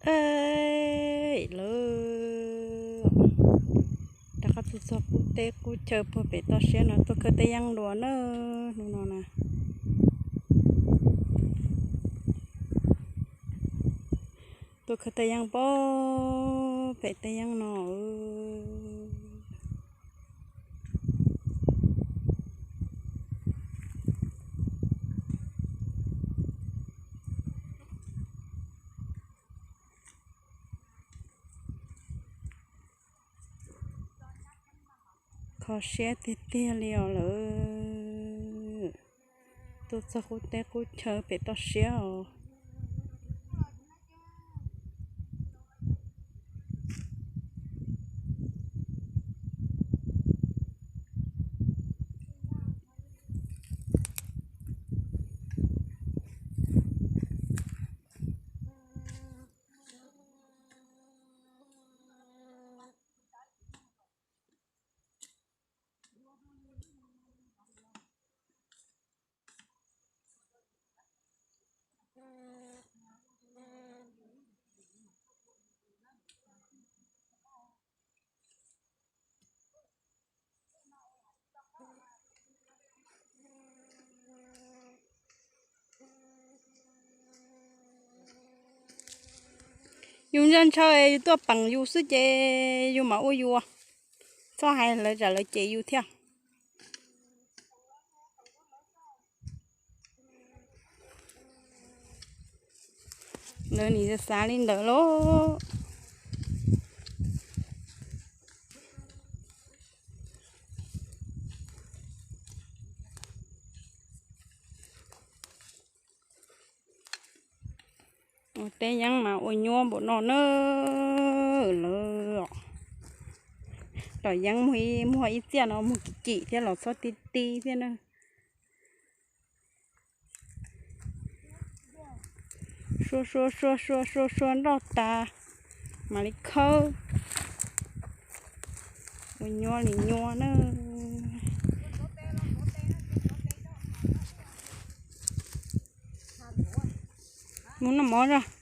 Ej lawm, rov qab tuaj txog qub teb qub chaw puag pem toj siab no tuaj khawb teb yeeb dua na. Hnub no na, tuaj khawb teb yeeb puag pem teb yeeb no. Kho siab tiag tiag li os lawm. Tuaj txog qub teb qub chaw pem toj siab os. Yus ntshaw ntshaw es yus tuaj peem yus xwb ces yus mam ua yus, txhob hais lawv tsam lawv cem yus thiab. Lawv nim xav li ntawd lauj. Ua teb yeeb mas ua nyuab npaum no na lawm. Tom yeeb muag ib txiaj no muag kim kim thiab los txhob ti ti thiab na. Sua sua sua sua sua sua nroj tas, mam li khawb. Ua nyuab li nyuab na. Mus noj mov os.